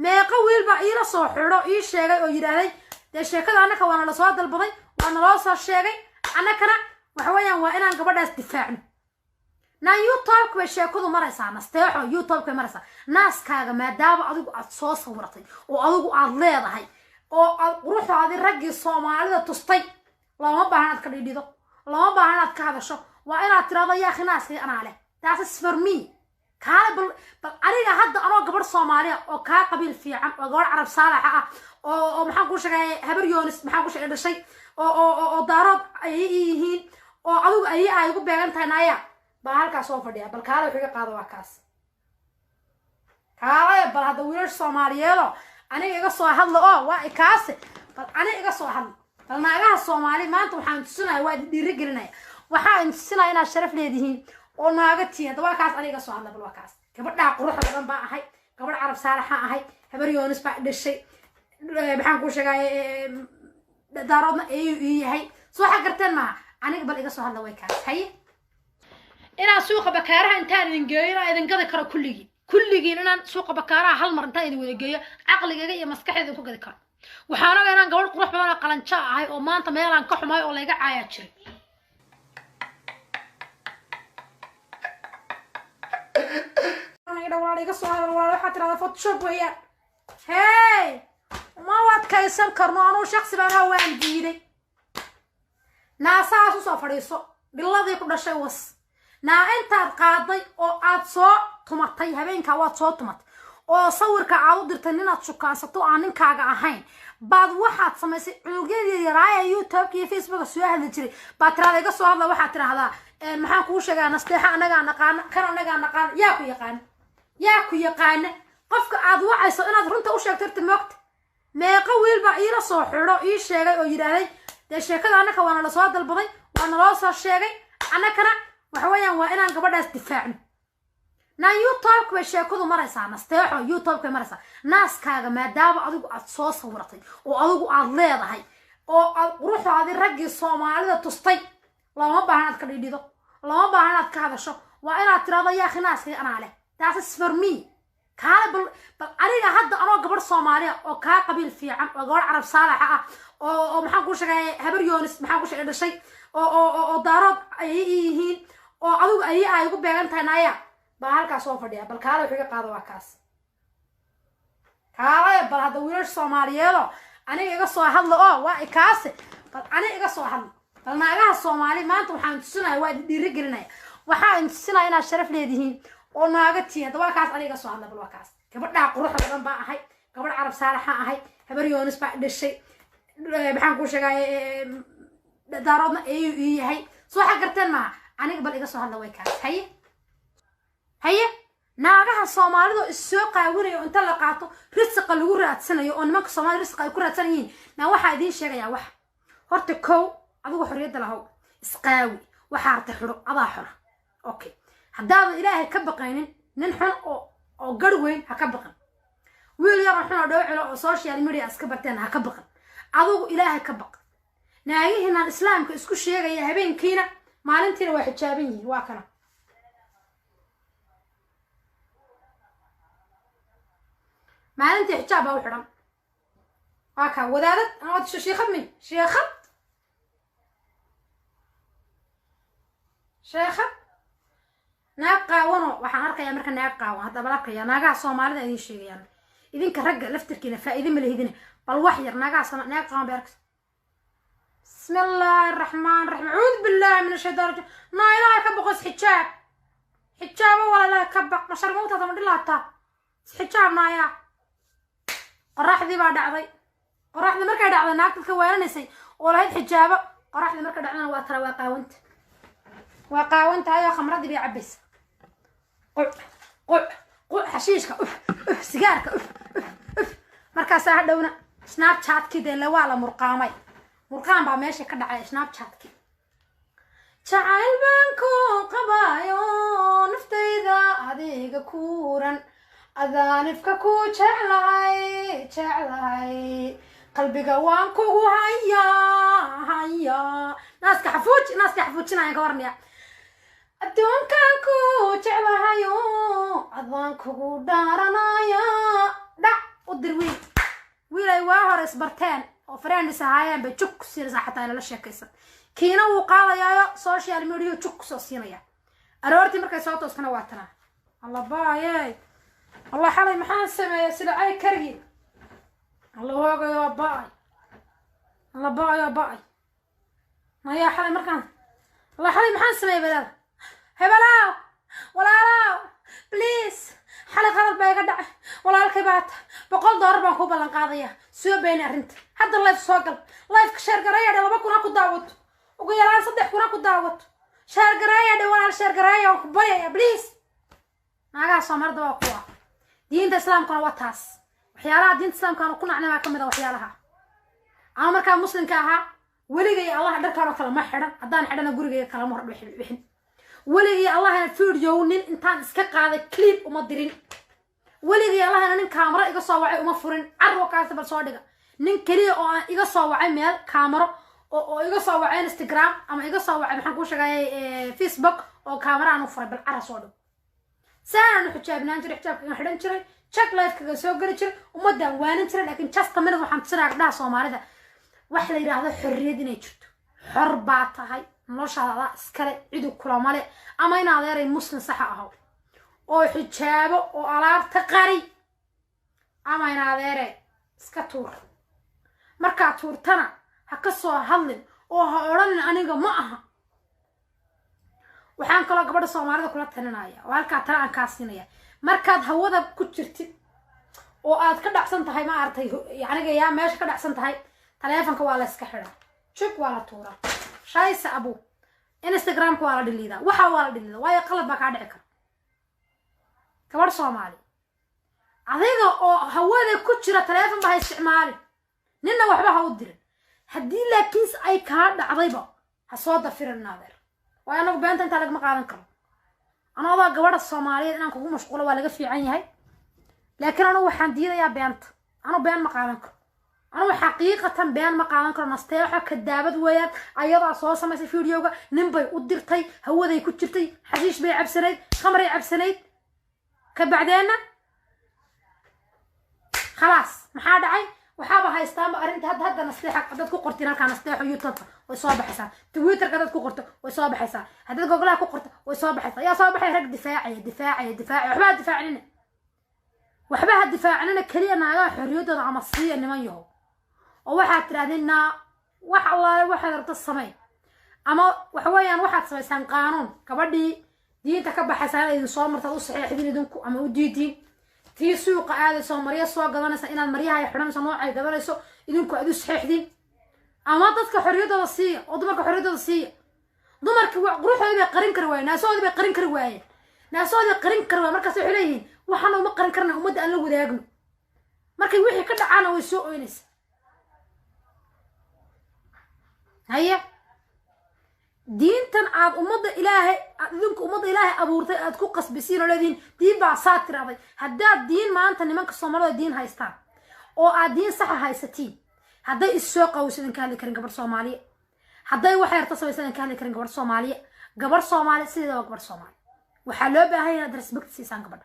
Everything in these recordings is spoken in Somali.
Meeqa wiil baa iila soo xidho, ii sheegay oo yidhaahday, dee sheekada annaka waana lasoo dalbaday, waa naloo soo sheegay, annakana waxa weeyaan waa inaan gabadhaas difaacno. Naa YouTube-ka bay sheekadu maraysaa, Nasteexo, YouTube-ka bay maraysaa. Naaskaaga maadaama adigu aad soo sawiratay oo adigu aad leedahay oo aad quruxdaadii raggii Soomaalida tustay, looma baahna inaad ka dhidhido, looma baahna inaad ka hadasho. Waa inaad tirahdo, yaa akhi, naaskii anaa leh, that is for me. Kaale bal aniga hadda anoo gabadh Soomaaliya oo kaa qabiil fiican oo gabadh Carab Saalaxa ah oo maxaan kuu sheegay, Habar Yoonis maxaan ku sheegay dhashay oo Daarood ay yihiin oo adigu ay ugu beegan tahay, naaya baa halkaas soo fadhiya. Bal kaale wax iga qaado, waa kaas. Kaale bal hadda wiilasha Soomaaliyeedoo aniga iga soo hadla oo waa kaase, bal aniga iga soo hadla. Bal naagaha Soomaali maanta waxaan tusinaya, waa idin dhiiri gelinaya, waxaa idin tusinaya inaad sharaf leedihiin oo naaga tihiin. Hadda waa kaas, aniga iga soo hadla. Bal waa kaas, gabadhaa quruxda badan baa ahay, gabadh Carab Saalaxa ahay, Habar Yoonis baa dhashay, maxaan kuu sheegay, Daaroodna ayuu ii yahay. Soo waxa garteen maaha? Aniga bal iga soo hadla, way kaas. Haye, inaan suuqa Bakaaraha intaan idin geeyo inaan idin gadi karo kulligiin, kulligiin inaan suuqa Bakaaraha hal mar intaan idin wada geeyo caqligayga iyo maskaxdayda idinku gadi karo. Waxaan ogaa inaan gabadh qurux badan oo qalanjo ahay oo maanta meelaan ka xumay oo layga caayaa jiray. Walaal, iga soo hadal. Walaal, waxaad tirahdaa Photoshop weeyaan. Hey, ma u adkaysan karno, anuu shaksi baan ahaa, waan diiday. Naasahaas usoo fadhiiso, dhiladii ku dhashay was. Naa intaad qaaday oo aad soo tumatay habeenkaa, waad soo tumatay oo sawirka aad u dirtay ninaad shukaansato aan ninkaaga ahayn baad waxaad samaysay cunugyadii yaraaya YouTube-ka iyo Facebooka soo hadli jiray baad tirahda, iga soo hadla. Waxaad tirahdaa, maxaan kuu sheegaa, Nasteexa anagaa naqaana, kan anagaa naqaana. Yaa ku yaqaana? Yaa ku yaqaana? Qofka aad wacayso inaad runta u sheegto horta moogta. Meeqa wiil baa iila soo xidho, ii sheegay oo yidhaahday, dee sheekada annaka waana lasoo dalbaday, waa naloo soo sheegay, annakana waxa weeyaan waa inaan gabadhaas difaacno. Naa YouTube-ka bay sheekadu maraysaa, Nasteexo, YouTube-ka bay maraysaa. Naaskaaga maadaama adigu aad soo sawiratay oo adigu aad leedahay oo aad quruxdaadii raggii Soomaalida tustay, looma baahna inaad ka dhidhido, looma baahna inaad ka hadasho. Waa inaad tirahdo, yaa akhi, naaskii anaa leh, that is for me. Kaale bal aniga hadda anoo gabadh Soomaaliya oo kaa qabiil fiican oo gabadh Carab Saalaxa ah oo maxaan kuu sheegay, Habar Yoonis maxaan ku sheegay dhashay oo Daarood ay yihiin oo adigu ay ugu beegan tahay, naaya baa halkaas soo fadhiya. Bal kaale wax iga qaado, waa kaas. Kaale bal hadda wiilasha Soomaaliyeedoo aniga iga soo hadla oo waa kaase, bal aniga iga soo hadla. Bal naagaha Soomaali maanta waxaan tusinaya, waa idin dhiiri gelinaya, waxaa idin tusinaya inaad sharaf leedihiin oo naaga tihiin. Hadda waa kaas, aniga iga soo hadla. Bal waa kaas, gabadhaa quruxda badan baa ahay, gabadh Carab Saalaxa ahay, Habar Yoonis baa dhashay, maxaan kuu sheegay, Daaroodna ayuu ii yahay. Soo waxa garteen maaha? Aniga bal iga soo hadla, way kaas. Haye, haye, naagaha Soomaalida is soo qaawinayo oo inta la qaato risiqa lagu raadsanayo oo nimanka Soomaalida risiqa ay ku raadsan yihiin, naa waxaa idiin sheegayaa wax. Horta kow, adigu xorriyadda lahow, isqaawi, waxaa harta xidho, adaa xora. Okay, haddaadan Ilaahay ka baqaynin, nin xun oo gar weyn ha ka baqan, wiil yaroo xun oo dhowcilo oo social media iska barteen ha ka baqan, adigu Ilaahay ka baq. Naagihiinaan Islaamka isku sheegaya habeenkiina maalintiina waa xijaaban yihiin, waa kana. Maalintii xijaab baa u xidhan, waa kaa wadaadad ama shiikhad mi sheekhad sheekhad. Naag qaawano waxaan arkayaa marka naag qaawan hadda bal arkaya. Naagaha Soomaalida idin sheegayaan, idinka ragga laftirkiina faa'iide ma lehidine. Bal wax yar naagaha Sooma naag qaawan bay arkaysa. Bismi illaahi araxmaan raxiim, acuudu billahi min ashaytaan rajim. Naa Ilaahay ka boqos, xijaab, xijaabo wala, Ilaahay ka baq. Ma sharmuutaata ma dhilaataa? Isxijaab naayaa. Qoraxdii baa dhacday. Qoraxdii markay dhacday, naag dadka weeranaysay oo lahayd xijaabo, qoraxdii markay dhacdana waa tara, waa qaawanta, waa qaawantahay oo khamradii bay cabbaysa. Quc quc quc, xashiishka uf uf, sigaarka uf uf uf. Markaasaa hadhowna Snapchatkii dee le waa la murqaamay, murqaan baa meesha ka dhacay Snapchatkii. Jacayl baan ku qabaayo, naftayda adiga kuuran, adaanifka ku jeclahay, jeclahay, qalbiga waan kugu hayaa, hayaa. Naaska xafuuj, naaska xafuujinayaan ka warmaya. Adduunkan ku jeclahayo, adaan kugu dhaaranaya, dhac u Dir wiil, wiil ay waa hore isbarteen oo friends ahaayeen bay jug ku siinaysaa, xataa inala sheekaysan. Kiina wuu qaadayaayo, social media jug kusoo siinaya. Aroortii markay soo toostana waa tanaa: "Alla baayey, alla xalay maxaan sameeyey? Sida ay karigi, alla hoogayo, ba-ay, alla ba-ayo, ba-ay, mayaa xalay markaan, alla xalay maxaan sameeyey? Balaada hebelaaw, walaalow, please, xalay qalad baa iga dhacay, walaalkay baata, $100 baan kuu ballan qaadaya, soo beeni arrinta, hadda live soo gal, liveka share gareeya dhe, 2000 ha ku daawato, ugu yaraan 3000 ha ku daawato, share gareeya dhe, walaal, share gareeya, waan ku baryaya, please." Naagaha Soomaalida waa kuwa. Diinta Islaamkuna waa taas. Waxyaalaha diinta Islaamka aanu ku nacnay baa ka mid a waxyaalaha. Ama markaa Muslimka ahaa, weligay Allah dharkaan oo kale ma xidhan. Haddaan xidhana, gurigayga kalama hor bixin. Weligay Allahna video nin intaan iska qaaday clip uma dirin. Weligay Allahna nin kaamaro iga soo wacay uma furin. Carwo kaasi bal soo dhiga nin keliya oo aan iga soo wacay meel kaamaro oo iga soo wacay Instagram ama iga soo wacay, maxaan kuu sheegayay, Facebook oo kaamaro aan u furay. Bal cara soo dhigo. Saanaan u xijaabnaan jiray, xijaabkagan xidhan jiray, check live kaga soo geli jiray, ummaddaan waanin jiray. Laakiin just a minute, waxaan tusinaya gabdhaha Soomaalida wax la yidhaahdo xorriyad inay jirto. Xor baa tahay, noloshaada adaa iskale, cidu kulama le. Ama in adeeray Muslim saxa ahaw oo xijaabo oo alaabta qari, ama in adeere iska tuur. Markaad tuurtana ha ka soo hadlin oo ha odhanin "aniga ma aha". Waxaan kaloo gabadha Soomaalida kula talinaya oo halkaa tala aan kaa siinaya: markaad hawada ku jirtid oo aad ka dhacsan tahay, ma aragtay, yaniga yaa meesha ka dhacsan tahay, taleefonka waa la iska xidhaa, jug waa la tuuraa, shaysa abu, Instagramka waa la dhiliidaa, waxa waa la dhiliidaa, waayo qalad baa kaa dhici kara. Gabadh Soomaali, adiga oo hawada ku jira taleefon ba ha isticmaalin, ninna waxba ha u dirin. Haddii laakiinse ay kaa dhacdayba, ha soo dafirin, naadeer, waayo anagu beenta intaa lagama qaadan karo. Anoodaa gabadha Soomaaliyeed inaan kugu mashquulo waa laga fiican yahay, laakiin anugu waxaan diidayaa beenta. Anu been ma qaadan karo, anugu xaqiiqatan been ma qaadan karo. Nasteexo kadaabad weeyaan. Ayadaa soo samaysay videoga, nin bay u dirtay, hawaday ku jirtay, xashiish bay cabsanayd, khamray cabsanayd. Ka bacdeenna khalaas, maxaa dhacay? Waxaaba haystaanba arrinta hadda. Nasteexa haddaad ku qortiin halkaa, Nasteexo, YouTube-ka way soo baxaysaa, Twitterka haddaad ku qorto way soo baxaysaa, haddaad Googlaha ku qorto way soo baxaysaa. Yaa soo baxay? Rag difaacaya, difaacaya, difaacaya. Waxba ha difaacinina, waxba ha difaacinina. Keliya naagaha xorriyaddooda ama siiya, niman yahow, oo waxaad tidhahdeen naa wax allaale waxaad rabto samey, ama waxa weeyaan waxaad samaysaan qaanuun gabadhii diinta ka baxaysaa inaad idin soo martaad u saxeexdin idinku ama u diidiin. Tii suuqa aadayso, maryo soo gadanaysa, inaad maryaha ay xidhanayso, noocay gadanayso, idinku aad u saxeexdin. Ama dadka xorriyaddooda siiya oo dumarka xorriyaddooda siiya. Dumarka quruxdoodii bay qarin kari waayeen, naasahoodii bay qarin kari waayeen, naasahoodii qarin kari waayeen. Markaas waxay leeyihiin: "Waxaana uma qarin karna, ummadda aan la wadaagno." Markay wixii ka dhacaana way soo oynaysa. Haye, diintan aad ummadda Ilaahay, aad idinku ummadda Ilaahay abuurtay aad ku qasbisiin oo leedihiin diin baa saa tiraday. Haddaad diin maanta nimanka Soomaalida diin haystaan oo aad diin saxa haysatiin, hadday is soo qawso idin ka hadli karin gabadh Soomaaliya, hadday waxay yarta samaysa idin ka hadli karin gabadh Soomaaliya. Gabadh Soomaali sideeda waa gabadh Soomaali. Waxaa loo baahan yahay inaad respect siisaan gabadha,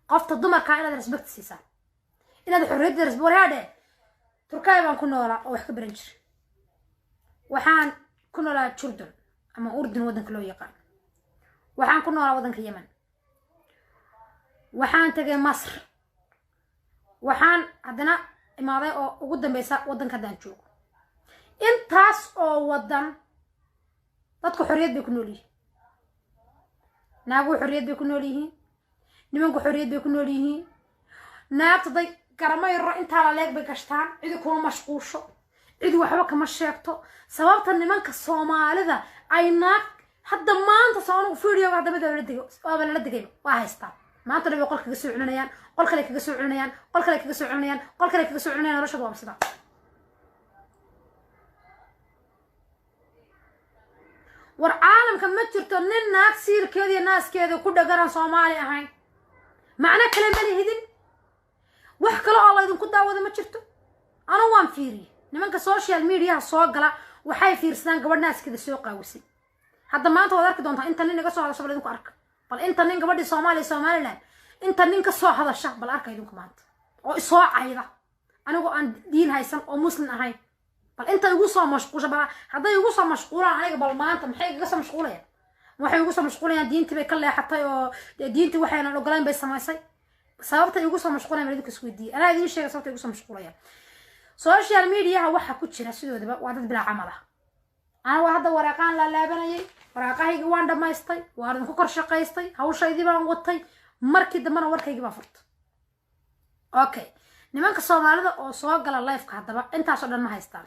qofta dumarkaa inaad respect siisaan, inaad xorriyadda respect. Waryaadhe, Turkaya baan ku noolaa oo wax ka baran jiray. Waxaan ku noolaa Jurdun ama Urdun waddanka loo yaqaano. Waxaan ku noolaa waddanka Yemen. Waxaan tegay Masr. Waxaan haddana imaaday oo ugu dambeysa waddanka haddaan joogo. Intaas oo waddan dadku xorriyad bay ku nool yihiin. Naaguhu xorriyad bay ku nool yihiin, nimanku xorriyad bay ku nool yihiin. Naagta day garamo yaro intaa la leeg bay gashtaan, cidi kuma mashquusho, cidi waxba kama sheegto. Sababta nimanka Soomaalida ay naag hadda maanta soo anugu videoga hadda mid lala degay, waaba lala degayba, waa haystaa. Maanta dhan bay qol kaga soo celinayaan, qol kale kaga soo celinayaan, qol kale kaga soo celinayaan, qol kale kaga soo celinayaan. Noloshooda waaba sidaa. War caalamka ma jirto nin naag siilkeeda iyo naaskeeda ku dhagaran Soomaali ahayn. Macno kale ma lihidin, wax kale oo laydinku daawada ma jirto. Anu waan fiiriyey nimanka social mediaha soo gala, waxay fiirsadaan gabadh naaskeeda soo qaawisay. Hadda maanta waad arki doontaa inta nin iga soo hadasha. Bal idinku arka, bal inta nin gabadhii Soomaaliya, Somaliland, inta nin ka soo hadasha bal arka idinku maanta. Oo isoo cayda anigoo aan diin haysan oo muslim ahayn. Bal inta igu soo mashquusha, bal hadday igu soo mashquulaan aniga, bal maanta maxay igaga soo mashquulayaan? Waxay igu soo mashquulayaan diintii bay ka leexatay oo diintii waxaynan ogolayn bay samaysay. Sababta igu soo mashquulayan bal idinka isweydiiyey. Anaa idiin sheegay sababta igu soo mashquulayaan. Social mediaha waxa ku jira sidoodaba waa dad bilaa camal ah. Anigu hadda waraaqaan laalaabanayay, waraaqahaygii waan dhammaystay, waan idinku kor shaqaystay, hawshaydii baan watay, markii dambena warkaygii baan furtay. Okay, nimanka Soomaalida oo soo gala lifeka haddaba intaasoo dhan ma haystaan.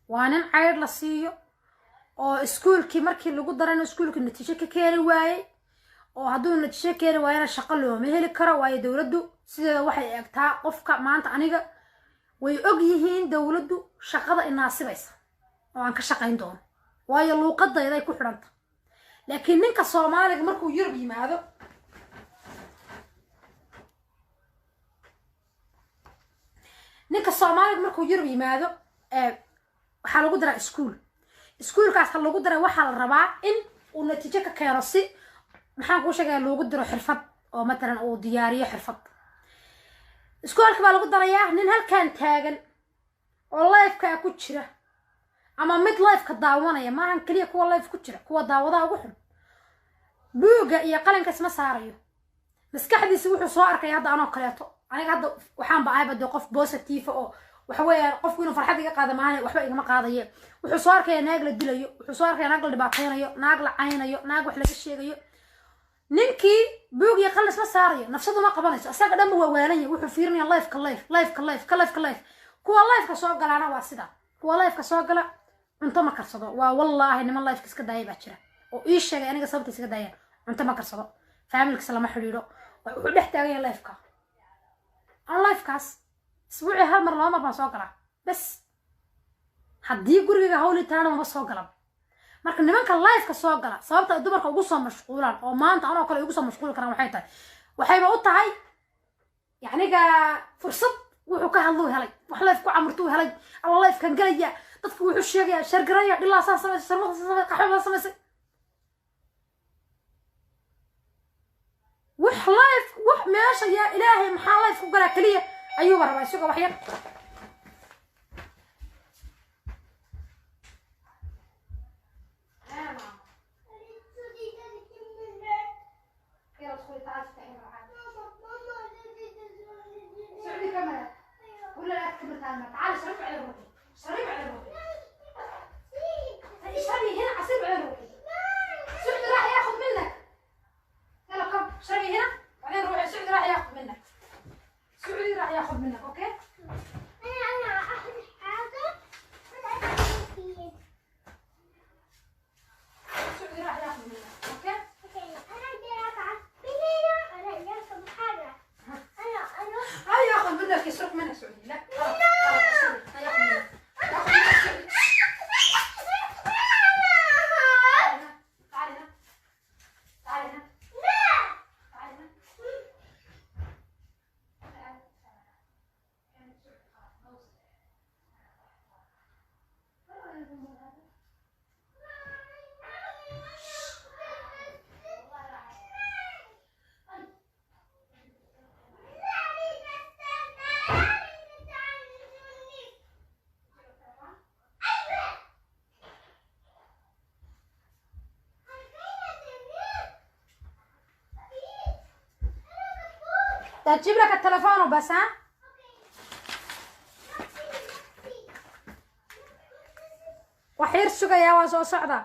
Waa nin cayr la siiyo oo iskuulkii markii lagu darayna iskuulkii natiijo ka keeni waayey, oo hadduu natiijo keeni waayana shaqo looma heli karo, waayo dowladdu sideeda waxay eegtaa qofka. Maanta aniga way og yihiin dowladdu shaqada inaasibaysa oo aan ka shaqayn doono, waayo luuqadayday ku xidhanta. Laakiin ninka Soomaaliga markuu Yurub yimaado, ninka Soomaaliga markuu Yurub yimaado, waxaa lagu daraa iskuul. Iskuulkaas ha lagu daray, waxaa la rabaa in uu natiijo ka keeno, si maxaan kuu sheegaya loogu diro xirfad oo matalan uu diyaariyo xirfad. Iskuolka baa lagu darayaa. Nin halkan taagan oo lifekaa ku jira ama mid lifeka daawanaya maahan keliya, kuwa life ku jira, kuwa daawadaha ugu xun, buugga iyo qalinka isma saarayo. Maskaxdiisa wuxuu soo arkaya hadda anoo kaleeto. Aniga hadda waxaanba ahayba dee qof positive oo waxa weeyaan qofku inuu farxad iga qaada maahan waxba igama qaadaye. Wuxuu soo arkaya naag la dilayo, wuxuu soo arkaya naag la dhibaataynayo, naag la caynayo, naag wax laga sheegayo. Ninkii buug iyo qalin isma saarayo, nafsadu ma qabanayso, isaga dhanba waa waalan yahay. Wuxuu fiirinaya lifeka, life, lifeka, lifeka, lifeka, life. Kuwa lifeka soo galaana waa sida kuwa lifeka soo gala cunto ma karsado. Waa wallaahi, niman lifeka iska daaya baa jira oo ii sheegay aniga sababta iska daayaan. Cunto ma karsado, familykiisa lama xidhiidho, wuxuu dhex taagan yahay lifeka. An lifekaas isbuucii hal mar, laba mar baan soo galaa bes. Haddii gurigayga hawli taana mama soo galan. Marka nimanka lifeka soo gala sababta ay dumarka ugu soo mashquulaan oo maanta anoo kale ugu soo mashquuli karaan waxay tahay, waxayba u tahay yacniga fursad wuxuu ka hadluu helay, wax life ku camurtuu helay. Alla lifekan gelaya, dadku wuxuu sheegaya, shargaraya, dhilaasaa samaysay, sarmada samaysay, qaxwada samaysay, wax life, wax meesha. Yaa Ilaahay, maxaa life ku galaa keliya ayuuba rabaa isagoo wax yar. سعودي كاميرا ولا لا تكبر؟ تعالي اشربي على روحي، اشربي على روحي، اشربي هنا عصير على روحي. سعودي راح ياخذ منك. يلا قم اشربي هنا بعدين روحي. سعودي راح ياخذ منك، سعودي راح ياخذ منك. okay. انا اخذ حاجه. سعودي راح ياخذ منك. okay. انا بدي العب هنا، انا بدي اخذ حاجه، انا هاي ياخذ منك، يسرق منك سعودي. لا غلط غلط، سعودي هاي ياخذ منك، ياخذ منك سعودي. تعالي هنا، تعالي هنا، تعالي هنا، تعالي هنا. تجيب لك التلفون وبس. ها، waxyar sugayaa, waa soo socda.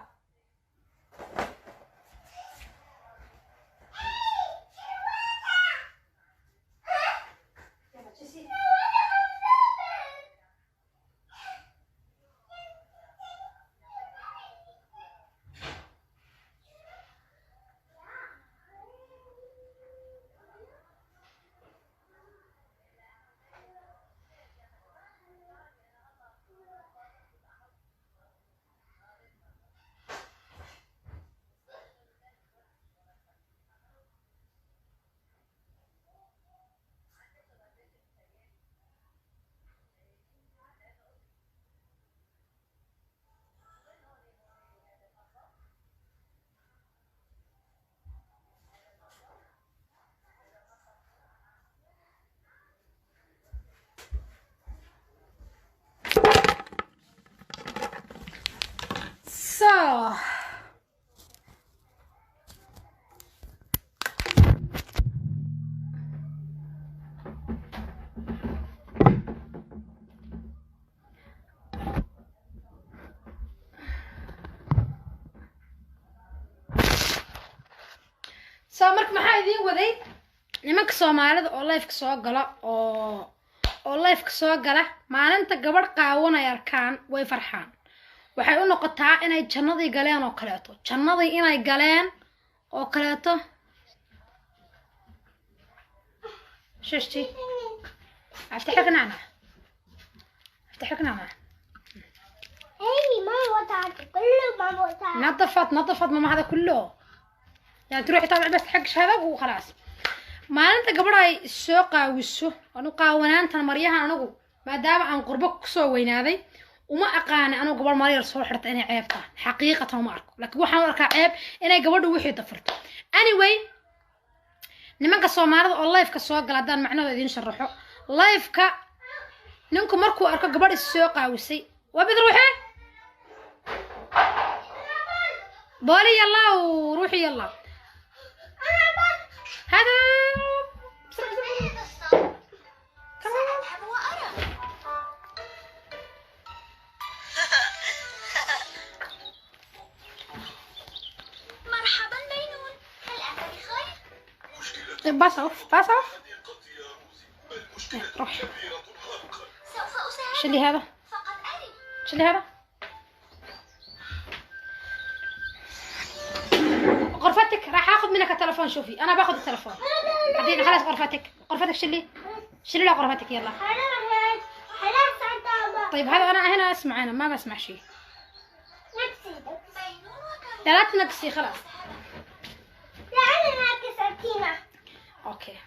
So marka maxaa idiin waday? Nimanka Soomaalida oo live-ka soo gala, oo live-ka soo gala, maalinta gabadh qaawan ay arkaan way farxaan. Waxay u noqotaa inay jannadii galeen oo kaleeto, jannadii inay galeen oo kaleeto. ششتي افتح لك نعناع، افتح لك نعناع. اي ماما وضعت كله، ماما وضعت. نظفت، نظفت ماما هذا كله. يعني تروحي طبعا بس حقش هذا وخلاص. Maalinta gabadh ay soo qaawiso, anu qaawanaantan maryahan, anigu maadaama aan qurbo kusoo weynaaday, uma aqaani anigu gabadh maryar soo xirta inay ceeb tahay. Xaqiiqatan uma arko, laakiin waxaan u arkaa ceeb inay gabadhu wixii dafirto. Anyway, nimanka Soomaalida oo live-ka soo gala, haddaan macnahooda idiin sharaxo, live-ka ninku markuu arko gabadh is soo qaawisay, waa bid ruuxi booli, yalla ruuxi, yalla هذا. هذا الصوت؟ سأذهب وأرى. مرحبا بينون، هل أنت بخير؟ بس اوف، بس اوف، روح. سوف أساعدك. شيلي هذا. فقط أري. شيلي هذا. غرفتك، راح اخذ منك التلفون. شوفي، انا باخذ التلفون بعدين. خلاص، غرفتك، غرفتك. شيلي، شيلي له غرفتك، يلا. طيب، هذا انا هنا اسمع، انا ما بسمع شيء. بينون وكروز. لا، لا تنقصي، خلاص. لا، أنا ناقص أكينا. Okay,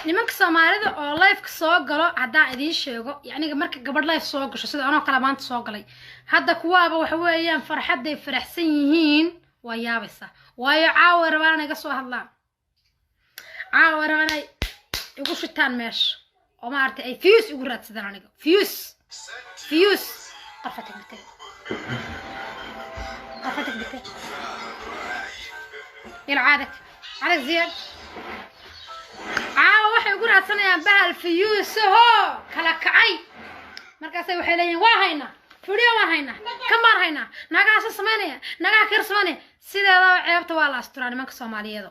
nimanka Soomaalida oo live-ka soo galo, haddaan idiin sheego, yacniga marka gabadh live soo gasho sida anoo kale maanta soo galay hadda, kuwaaba waxa weeyaan farxadday faraxsan yihiin waa yaabaysaa, waayo caawa rabaan inay iga soo hadlaan, caawa rabaan inay igu shitaan meesha oo maaragtay ay views igu raadsadaan aniga. Views, views. غرفتك بتي، غرفتك بتي. يلا، عادك عادك زياد. Caawa waxay ugu raadsanayaan bahal views-aho kala kacay. Markaasay waxay leeyihin, waa haynaa video, waan haynaa, kan baan haynaa, naagahaasa samaynaya, naagaha kar samaynaya. Sideedaba ceebta waa la asturaa nimanka Soomaaliyeed.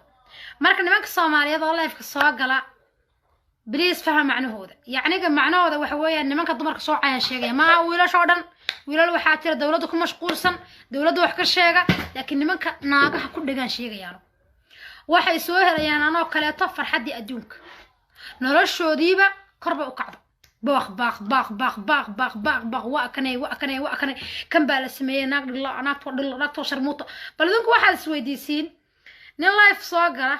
Marka nimanka Soomaaliyeed oo live-ka soo gala, please fahma macnahooda. Yacniga macnahooda waxa weeyaan nimanka dumarka soo cayaan sheegaya, maaha wiilasha oo dhan. Wiilal waxaa jira dowladda ku mashquulsan, dowladda wax ka sheega, laakiin nimanka naagaha ku dhegaan sheegayaan waxay soo helayaan anoo kaleeto farxaddii adduunka, noloshoodiiba korba u kacdo. Baaq baaq baaq baaq baaq baaq baaq baaq, waa kanay, waa kanay, waa kanay, kan baa la sameeyey, naag dhillo, naagtoo dhillo, naagtoo sharmuuto. Bal idinku waxaad isweydiisiin, nin live soo gala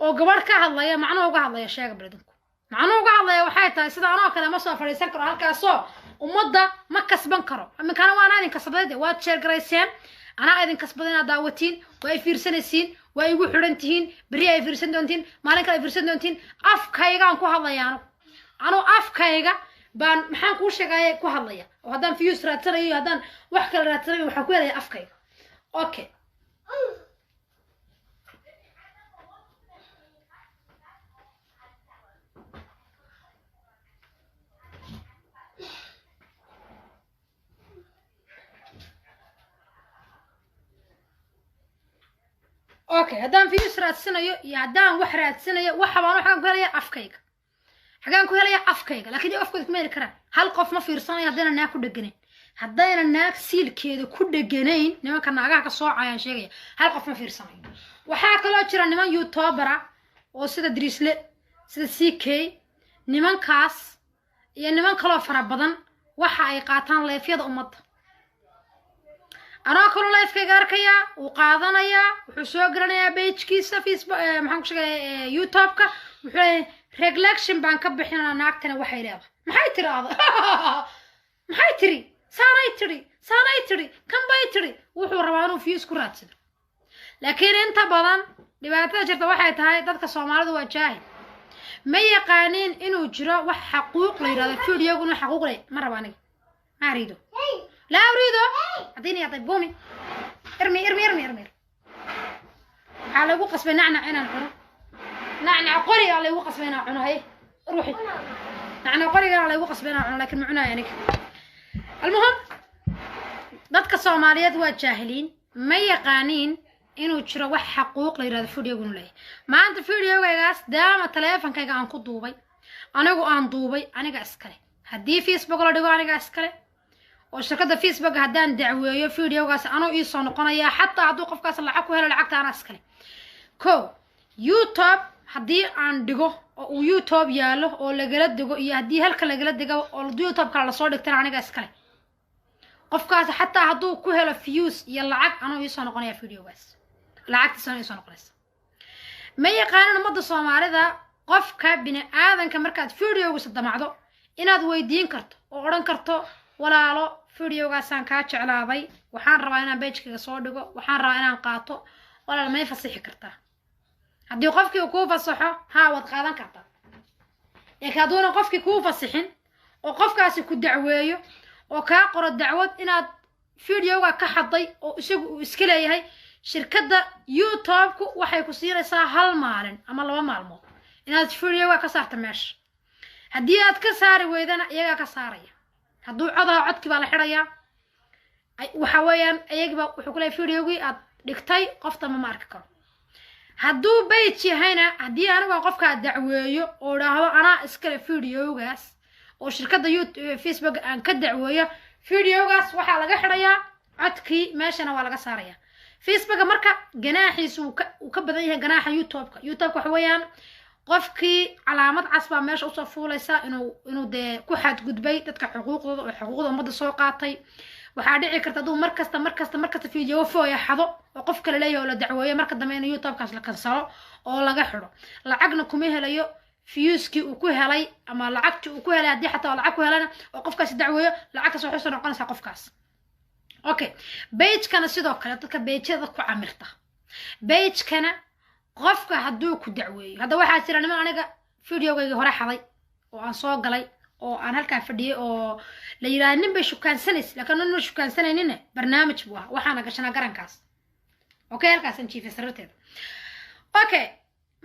oo gabadh ka hadlaya, macnuhu uga hadlaya sheega. Bal idinku macnuhu uga hadlaya waxay tahay, sida anoo kale ma soo fadhiisan karo halkaasoo ummadda ma kasban karo. Iminkana waana idin kasbaday de, waad share garayseen, anaa idin kasbaday inaad daawatiin, waa ay fiirsanaysiin, waa igu xidhan tihiin, berri ay fiirsan doontiin, maalin kale ay fiirsan doontiin. Afkaygaan ku hadlaya anu afkayga baan, maxaan kuu sheegaya, ku hadlaya. Oo haddaan views raadsanayo iyo haddaan wax kale raadsanayo, waxaan ku helaya afkayga. Okay, okay, haddaan views raadsanayo iyo haddaan wax raadsanayo, waxa baan waxaan ku helaya afkayga. Xagaan ku helaya? Afkayga. Laakiin afkooda kuma heli karaan. Hal qof ma fiirsanayo haddayna naag ku dheganayn, haddayna naag siilkeeda ku dheganayn. Nimanka naagaha ka soocayaan sheegaya, hal qof ma fiirsanayo. Waxaa kaloo jira niman YouTuber-a oo sida Drisle, sida CK, nimankaas iyo niman kaloo fara badan, waxa ay qaataan live-yada ummadda. Anoo kaloo live-kayga arkayaa, wuu qaadanayaa, wuxuu soo gelinayaa page-kiisa Facebook, maxaan ku sheegaya, YouTube-ka. Wuxuu leeyahay, "Reflection baan ka bixinaa naagtana, waxay leedahay, maxay tiraahda, maxay tiri, saanay tiri, saanay tiri, kan bay tiri." Wuxuu rabaa inuu views ku raadsado. Laakiin inta badan dhibaatada jirta waxay tahay, dadka Soomaalidu waa jaahil, ma yaqaaniin inuu jiro wax xaquuq la yidhahdo, video-gu inuu xaquuq leh. Ma rabo aniga, ma ariido، لا أريده، أعطيني يا طيب، قومي ارمي ارمي ارمي ارمي. waxaa lagu qasbay nacnac inaan cuno, nacnac qori aa laygu qasbay inaan cuno. Hay, ruuxi, nacnac qorigaa laygu qasbay inaan cuno, laakiin ma cunayo aniga. Almuhim, dadka Soomaaliyeed waa jaahiliin, ma yaqaaniin. Inuu jiro wax xaquuq la yirahdo videogu inuu leeyahay. Maanta videogaygaas daama taleefankayga aan ku duubay, anigu aan duubay, aniga iskale. Haddii Facebook la dhigo, aniga iskale, oo shirkadda Facebook haddaan dacweeyo, videogaas anuu iisoo noqonayaa. Xataa hadduu qofkaas lacag ku helo, lacagta anaa iskale. Ko YouTube haddii aan dhigo oo uu YouTube yaallo oo lagala dego, iyo haddii halka lagala dego oo YouTube kale lasoo dhigtana, aniga iskale. Qofkaas xataa hadduu ku helo views iyo lacag, anuu iisoo noqonaya videogaas, lacagtiisana iisoo noqonaysa. Ma yaqaanin ummadda Soomaalida. Qofka bini aadanka markaad videogiisa damacdo, inaad weydiin karto oo odhan karto: "Walaalo, videogaasaan kaa jeclaaday, waxaan rabaa inaan page-kayga soo dhigo, waxaan rabaa inaan qaato, walaal, may fasixi kartaa?" Haddii qofkii uu kuu fasaxo, haa, waad qaadan kartaa. Laakiin hadduuna qofkii kuu fasixin oo qofkaasi ku dacweeyo oo kaa qoro dacwad inaad videoga ka xaday oo isagu uu iska leeyahay, shirkadda YouTube-ku waxay ku siinaysaa 1 maalin ama 2 maalmood inaad videoga ka saarto meesha. Haddii aad ka saari weydana, iyagaa ka saaraya. Hadduu codaha, codkii baa la xidhayaa. Waxa weeyaan, iyagiiba wuxuu ku leeyahay videogii aad dhigtay qof damba ma arki karo. Hadduu page yahayna, haddii anigu aan qofkaa dacweeyo oo idhaahdo anaa iskale videogaas oo shirkadda Facebook aan ka dacweeyo, videogaas waxaa laga xidhayaa codkii, meeshana waa laga saarayaa Facebooka. Marka ganaaxiisu uu ka badan yahay ganaaxa YouTube-ka. YouTube-ka waxa weeyaan, qofkii calaamad cas baa meesha usoo fuulaysa inuu dee ku xadgudbay dadka xuquuqdooda oo xuquuqda ummadda soo qaatay. Waxaa dhici karta hadduu markasta markasta markasta video fooya xado oo qof kale leeyahay oo la dacweeyo, marka dambe in YouTube-kaas la cancel-o oo laga xidho. Lacagna kuma helayo views-kii uu ku helay ama lacagtii uu ku helay. Haddii xataa lacag ku helana oo qofkaasi dacweeyo, lacagtaas waxay soo noqonaysaa qofkaas. Okay, page-kana sidoo kale, dadka page-yada ku camirta page-kana, qofka hadduu ku dacweeyo. Hadda waxaa jira niman aniga videogaygii hore xaday oo aan soo galay oo aan halkaa fadhiyay oo la yidhahda nin bay shukaansanaysa, laakiin nin ma shukaansanaynin, barnaamij buu ahaa. Waxaana gashanaa garankaas. Okay, halkaasaan jiifay sariirteeda. Okay,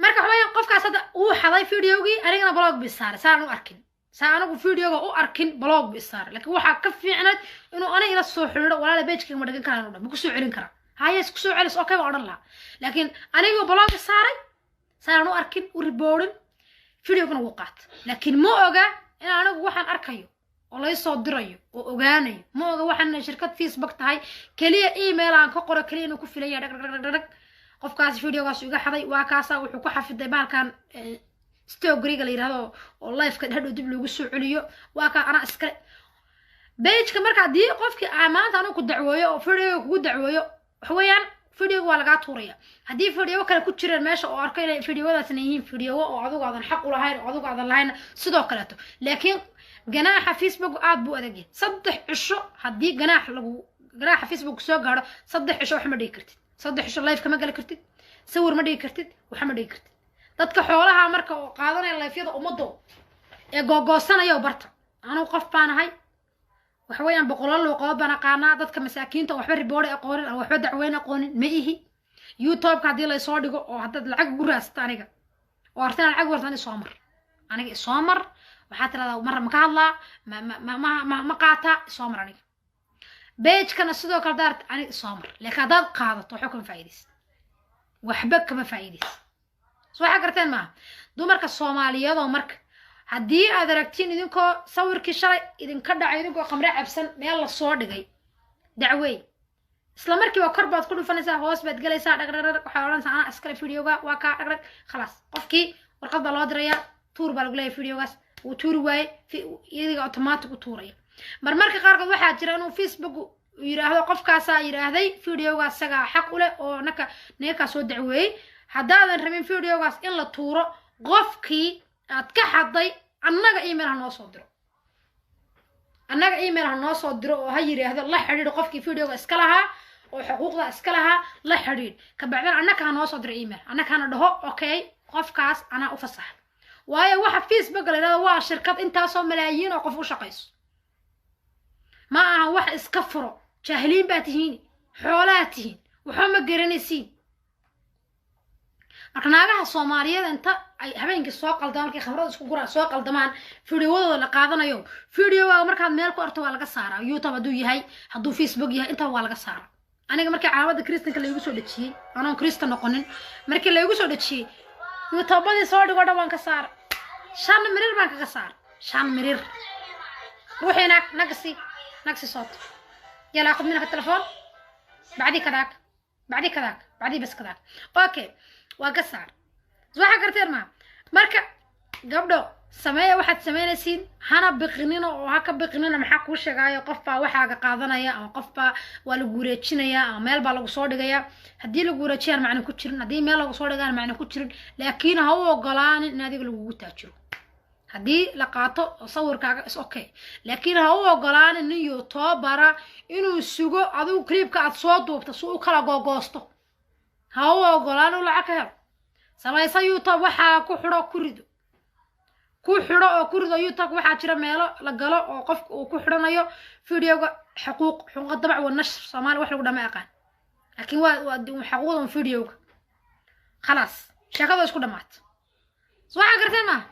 marka waxa weeyaan, qofkaas hadda uu xaday videogii, anigana block bi saaray. Saan u arkin, saa anigu videoga u arkin, block bi saaray. Laakiin waxaa ka fiicnayd inuu aniga ila soo xiriiro: "Walaala, page-kayga ma dhigan karaa?" Inuu dhan ma kusoo celin karaa? Haye, isku soo celis. Okay, baan odhan lahaa. Laakiin anigoo block saaray, saan u arkin, u report-in, videogana wuu qaata. Laakiin ma oga in anigu waxaan arkayo oo laysoo dirayo oo ogaanayo. Ma oga waxaan shirkad Facebook tahay. Keliya email aan ka qoro keliya inuu ku filan yahay. Dhag dhag dhag dhag, qofkaasi videogaas iga xaday, waa kaasa. Wuxuu ku xafiday bahalkan story-ga la yidhahdo oo live-ka hadhow dib loogu soo celiyo. Waa kaa, anaa iskale page-ka. Marka haddii qofkii aa maanta anigu ku dacweeyo oo videoga kugu dacweeyo, waxa weeyaan, videoga waa lagaa tuuraya. Haddii video kale ku jireen meesha oo arko inay videoadaasna yihiin video oo adigu aadan xaq u lahayn oo adigu aadan lahayn, sidoo kaleeto. Laakiin ganaaxa Facebook aad buu adag yahay. 3 cisho haddii ganaax lagu ganaaxa Facebook soo gaadho, 3 cisho wax ma dhigi kartid. 3 cisho live kama gali kartid, sawir ma dhigi kartid, waxa ma dhigi kartid. Dadka xoolaha marka oo qaadanaya live-yada ummaddo ee googoosanaya barta, anugu qof baan ahay, waxa weeyaan, boqolaal luuqadood baan aqaanaa. Dadka masaakiinta oo waxba report-i aqoonin aan waxba dacweyn aqoonin ma ihi. YouTube-ka haddii laysoo dhigo oo haddaad lacag ugu raadsato aniga oo artina lacag ugu raadsato, isoo mar, aniga isoo mar. Waxaa tirahdaa: "Mar ma ka hadlaa, ma ma ma ma ma ma qaataa?" Isoo mar aniga. Page-kana sidoo kale daarta aniga isoo mar. Laakiin haddaad qaadato, waxba kama faa'iidaysid, waxba kama faa'iidaysid. So waxaa garteen maaha, dumarka Soomaaliyeedoo. Marka haddii aad aragtiin idinkoo sawirkii shalay idinka dhacay, idinkoo khamre cabsan meel lasoo dhigay, dacweey isla markiiba. Kor baad ku dhufanaysaa, hoos baad gelaysaa, dhag dhag dhag, waxaad odhanaysaa: "Anaa iskale videoga, waa kaa." Dhag dhag, khalaas, qofkii warqad baa loo dirayaa: "Tuur" baa lagu leeyahay videogaas. Wuu tuuri waaye, iyadiga automatic u tuuraya. Marmarka qaarkood waxaa jira inuu Facebook yidhaahdo: "Qofkaasaa yidhaahday videogaas isagaa xaq u leh oo naka ninkakaa soo dacweeyey. Haddaadan rabin videogaas in la tuuro, qofkii aad ka xaday annaga email ha noo soo diro, annaga email ha noo soo diro oo ha yidhaahdo la xidhiidh qofkii videoga iska lahaa oo xuquuqda iska lahaa la xidhiidh. Kabacdina annaka ha noo soo diro email, annaka hana dhaho: 'Okay, qofkaas anaa u fasaxa.'" Waayo, waxa Facebook la yidhahdo waa shirkad intaasoo malaayiin oo qof u shaqayso. Ma aha wax iska furo. Jaahiliin baa tihiin, xoolaa tihiin, waxba ma garanaysiin. Marka naagaha Soomaaliyeed inta ay habeenkii soo qaldamaan, markay khamrada isku guraan, soo qaldamaan, fideowadooda la qaadanayo, videoga markaad meel ku arto waa laga saaraa. YouTube hadduu yahay, hadduu Facebook yahay, intaba waa laga saaraa. Aniga markii calaamada kristanka laygu soo dhejiyey, anoon kristan noqonin, markii laygu soo dhejiyey, YouTubadii soo dhigo dhan waan ka saara. 5 mirir baan kaga saara, 5 mirir. روحي هناك، نقصي نقصي صوت. يلا اخذ منك التلفون، بعدي كذاك، بعدي كذاك، بعدي بس كذاك. Okay, waa ka saar. Waxa garteen ma? Marka gabdho, sameeya waxaad samaynaysiin, hana biqinina oo ha ka biqinina. Maxaa kuu sheegaayo? Qof baa waxaaga qaadanaya ama qof baa waa lagu wareejinayaa ama meel baa lagu soo dhigayaa. Haddii lagu wareejiyaan macna ku jirin, haddii meel lagu soo dhigaan macna ku jirin, laakiin ha u ogolaanin in adiga lagugu taajiro. Haddii la qaato sawirkaaga is okay, laakiin ha u ogolaanin nin YouTubera inuu sugo adigu clipka aad soo duubta si u kala googoosto. Ha u ogolaan uu lacag ka helo. Samaysa YouTube, waxaa ku xidho, ku rido, ku xidho oo ku rido YouTube. Waxaa jira meelo la galo oo qofka uu ku xidhanayo videoga xuquuq, xuquuq dabac wa nashr. Soomaali wax lagu dhama aqaan, laakiin waa xuquuqda videoga. Khalaas, sheekada isku dhamaata. Waxaa garteen maaha?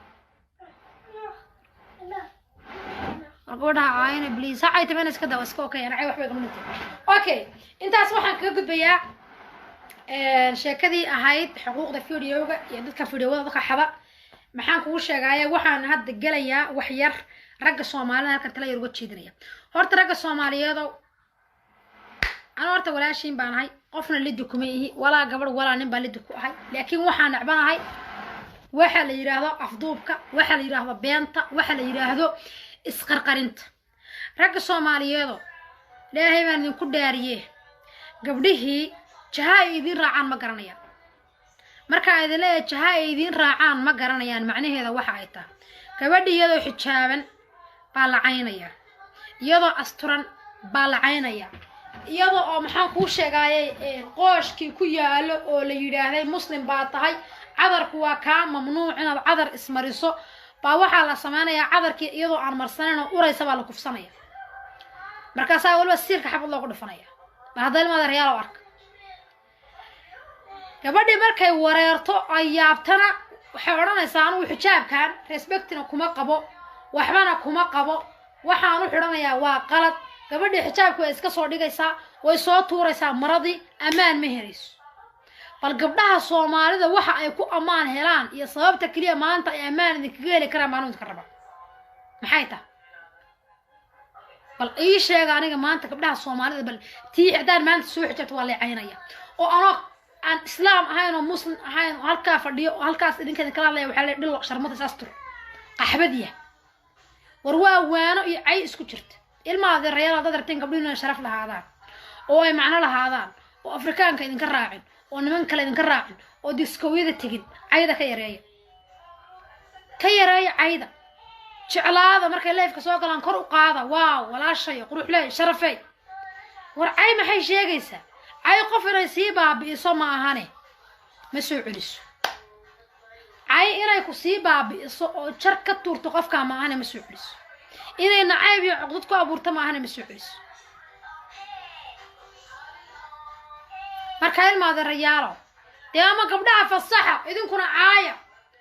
Gabadha caayina, please, ha caytamena, iska daa, iska okay. Anacay waxbay gama dhintay. Okay, intaas waxaan kaga gudbayaa sheekadii ahayd xuquuqda videoga iyo dadka videoada dadka xada. Maxaan kugu sheegaya? Waxaan hadda gelayaa wax yar ragga Soomaalida, halkan tala yar uga jeedinaya. Horta ragga Soomaaliyeedow, ana horta walaashiin baan ahay, qofna lidi kuma ihi, walaa gabadh walaa nin baa lidi ku ahay, laakiin waxaan necbanahay waxa la yidhaahdo afduubka, waxa la yidhaahdo beenta, waxa la yidhaahdo isqarqarinta. Ragga Soomaaliyeedo, Ilaahay baan idinku dhaariye, gabdhihii jaha ay idiin raacaan ma garanayaan. Markaa idin leeyahay jaha ay idiin raacaan ma garanayaan, macnaheeda waxa ay tahay: gabadhi iyadoo xijaaban baa la caynaya, iyadoo asturan baa la caynaya, iyadoo oo maxaan kuu sheegaayay qooshkii ku yaalo oo la yidhaahday muslim baa tahay, cadarku waa kaa mamnuuc inaad cadar ismariso, baa waxaa la sameynayaa cadarkii iyadoo aan marsanayn oo uraysa baa la kufsanaya. Markaasaa waliba siirka xabad loogu dhifanaya. Bal hadda ilmaada reyaal oo arka, gabadhii markay wareerto ay yaabtana, waxay odhanaysaa: "Anugu xijaabkan respectina kuma qabo, waxbana kuma qabo, waxaan u xidhanayaa waa qalad." Gabadhii xijaabka way iska soo dhigaysaa, way soo tuuraysaa maradii, ammaan ma helayso. Bal gabdhaha Soomaalida waxa ay ku ammaan helaan iyo sababta keliya maanta ay ammaan idinkaga heli karaan baan idinka rabaa, maxay tahay? Bal ii sheega aniga maanta gabdhaha Soomaalida. Bal tii haddaan maanta soo xijaabto waa lay caynaya, oo anoo aan islaam ahayn oo muslim ahayn oo halkaa fadhiyo oo halkaas idinka idinkala hadlaya, waxaa le dhilo sharmada saastur qaxbadiya. War waa waano iyo cay isku jirta. Ilma adeerayaal, haddaad rabteen gabdhuhu inay sharaf lahaadaan oo ay macno lahaadaan oo Afrikaanka idinka raacin oo niman kale idinka raacin oo diskowyada tegin, cayda ka yareeya, ka yareeya cayda. Jeclaada markay liveka soo galaan, kor u qaada: "Waaw, walaashay, quruxley, sharafey." War cay maxay sheegaysaa? Cay qof inay sii baabi'iso ma ahane ma soo celiso. Cay inay ku sii baabi'iso oo jar ka tuurto qofkaa ma ahane ma soo celiso. Inay nacayb iyo cuqdad ku abuurto ma ahane ma soo celiso. Marka ilma adeerayaalo, dee ama gabdhaha fasaxa, idinkuna caaya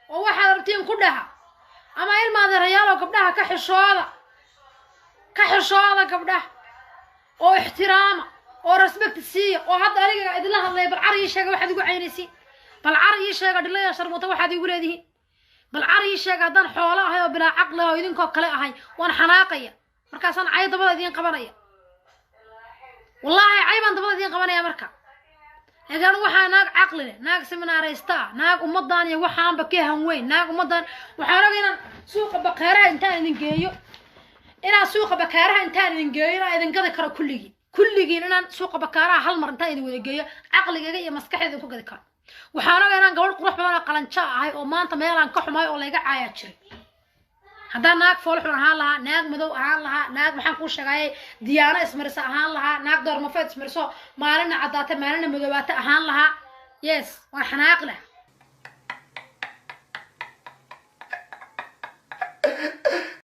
oo waxaad rabtiin ku dhaha, ama ilma adeerayaalo, gabdhaha ka xishooda, ka xishooda gabdhaha oo ixtiraama oo respect siiya. Oo hadda aniga idinla hadlaya, bal car ii sheega waxaad igu caynaysiin. Bal car ii sheega, dhilaya sharmuuta, waxaad igu leedihiin. Bal car ii sheega, haddaan xoolo ahay oo bilaa caqli ah oo idinkoo kale ahay, waan xanaaqaya, markaasaan cay dabada idiin qabanaya. Wallaahi cay baan dabada idiin qabanaya marka. Laakiin anigu waxaa naag caqli leh, naag seminaaraysta ah, naag ummadan iyo waxaanba ka hanweyn, naag ummadan waxaan oga inaan suuqa bakaaraha intaan idin geeyo, inaan suuqa bakaaraha intaan idin geeyo inaan idin gadi karo kulligiin, kulligiin inaan suuqa bakaaraha hal mar intaan idin wada geeyo caqligayga iyo maskaxdayda idinku gadi karo. Waxaan oga inaan gabadh qurux badan oo qalanjo ahay oo maanta meelaan ka xumay oo layga caayaa jiray. Haddaan naag foolxun ahaan lahaa, naag madow ahaan lahaa, naag maxaan kuu sheegayay diyaano ismarisa ahaan lahaa, naag doormafeed ismariso, maalina caddaata maalina madoobaata ahaan lahaa, yes, waan xanaaqi lahaa.